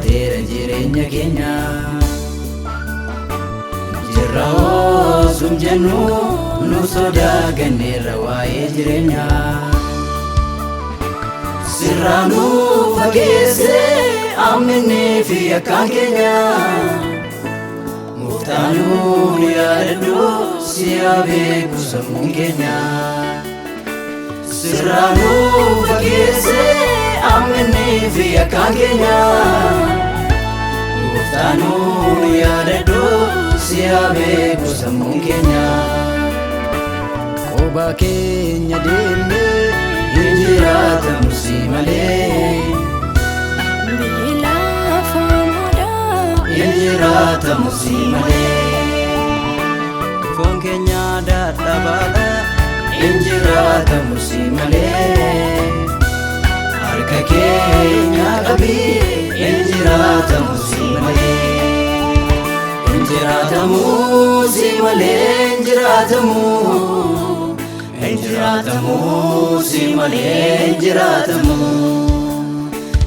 tuffateera jireenya keenya. Jirra osum jennu nu sodaa ganneerra waa'ee jireenya. Sirraa nu fageesse amminii fi akkaan keenya. Gooftaanuu nu yaadadhu si haa beeku sammuun keenya. Sirraa nu fageesse amminii fi akkaan keenya. Gooftaanuu nu yaadadhu si haa beeku sammuun keenya. Qobaa keenya deemnee hin jiraatamu si malee. Biyyi lafaa moodaa Hin jiraatamu si malee. Foon keenya dadhabaadha. Hin jiraatamu si malee. Harka keenya qabii hin jiraatamu si malee. Hin jiraatamu si malee hin jiraatamu. Hin jiraatamu si malee hin jiraatamu.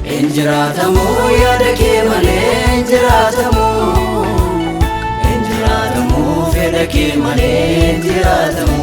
Hin jiraatamu yaada kee malee hin jiraatamu. Hin jiraatamu fedha kee malee hin jiraatamu.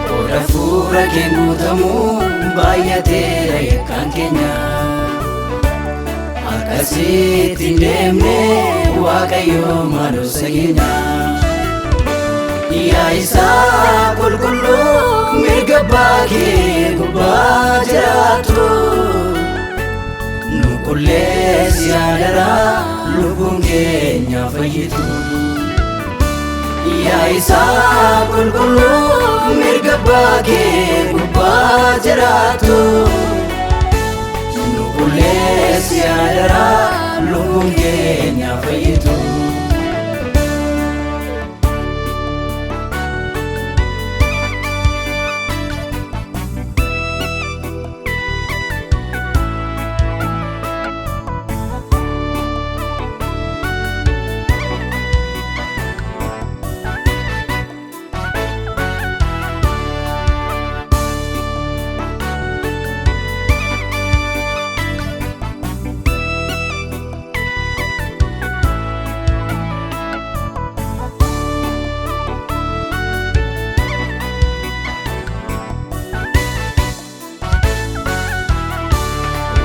Qooda fuula kee guutamuu baay'ateera yakkaan keenya. Akkasitti hin deemne Waaqayyo maaloo keenya. Yaa isaa qulqulluu mirga abbaa kee gubbaa jiraattu. Nu qulleessi yaadaraa lubbuun keenya fayyitu. Yaa isaa qulqulluu mirga abbaa kee gubbaa jiraattu. Nu qulleessi yaadaraa lubbuun keenya fayyitu.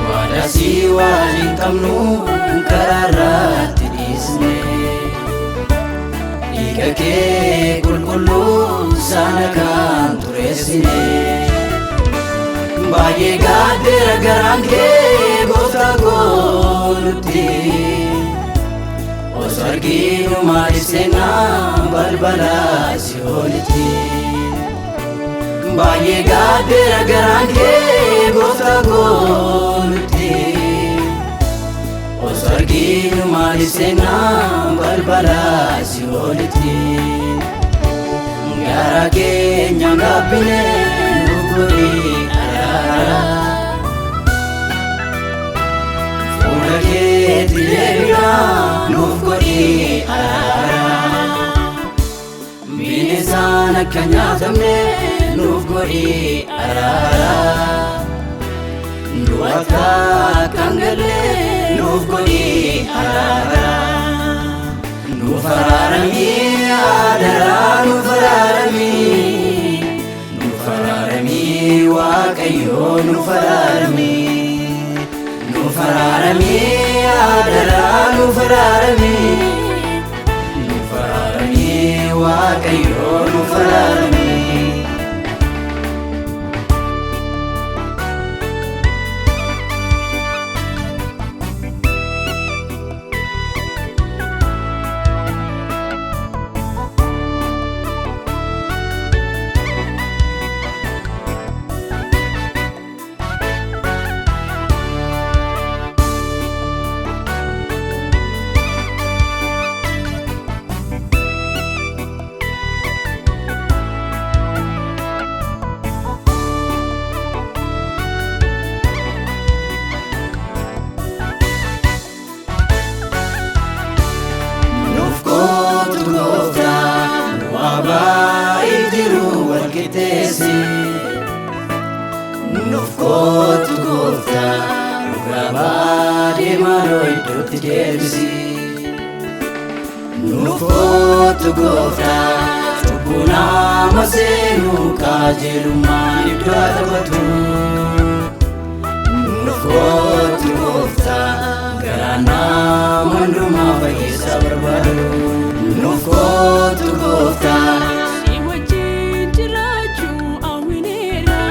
Waadaa si waliin qabnu karaa irratti dhiisne. Dhiiga kee qulqulluu sana kan tureessine. Baay'ee gaaddeera garaan kee gooftaa koo nutti. Osoo arginu maaliif seenaa balbala si'oolitti. Baay'ee gaaddeera garaan kee gooftaa koo nutti. Osoo arginu maaliif seenaa balbala si'oolitti. Gara keenya gaabbine nu godhi araara. Fuula keetti deebinaa nuuf godhi araara. Bineensaan akka nyaatamne nuuf godhi araara. Nu akka kan galle nuuf godhi araara. Nuuf araaramii adaraa nuuf araaramii. Nuuf araaramii Waaqayyo nuuf araaramii. Nuuf araaramii adaraa nuuf araaramii. Nuuf araaramii Waaqayyo nuuf araaramii. kootu gooftaa. Cubbuu nama seenuu qajeelummaan iddoo taphatu. Nuuf kootu gooftaa, garaa nama hundumaa fayyisa barbaadu. Nuuf kootu gooftaa. Si wajjin jiraachuu hawwineera.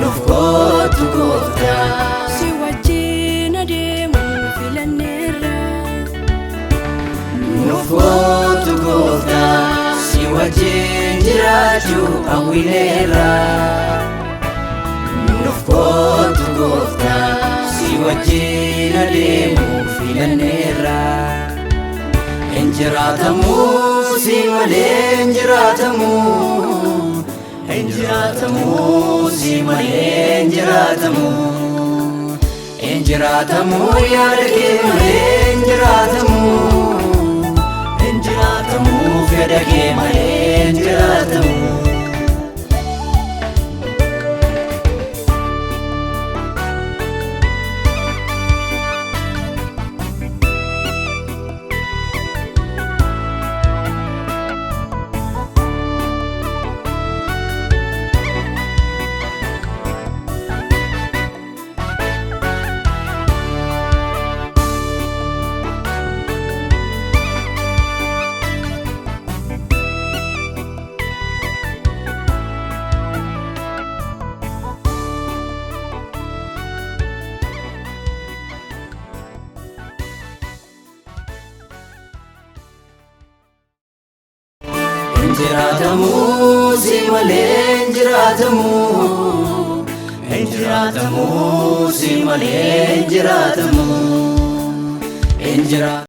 Nuuf kootu gooftaa. Si wajjin adeemuu filanneerra. Nuuf kootu gooftaa, si wajjin jiraachuu hawwineerra. Nuuf kootu gooftaa, si wajjin adeemuu filanneerra. Hin jiraatamuu si malee hin jiraatamuu. Hin jiraatamuu si malee hin jiraatamuu. Hin jiraatamuu yaada kee malee hin jiraatamuu. Hin jiraatamuu fedha kee malee hin jiraatamuu. Hin jiraatamuu si malee hin jiraatamuu. Hin jiraatamuu si malee hin jiraatamuu. Hin jiraatamu.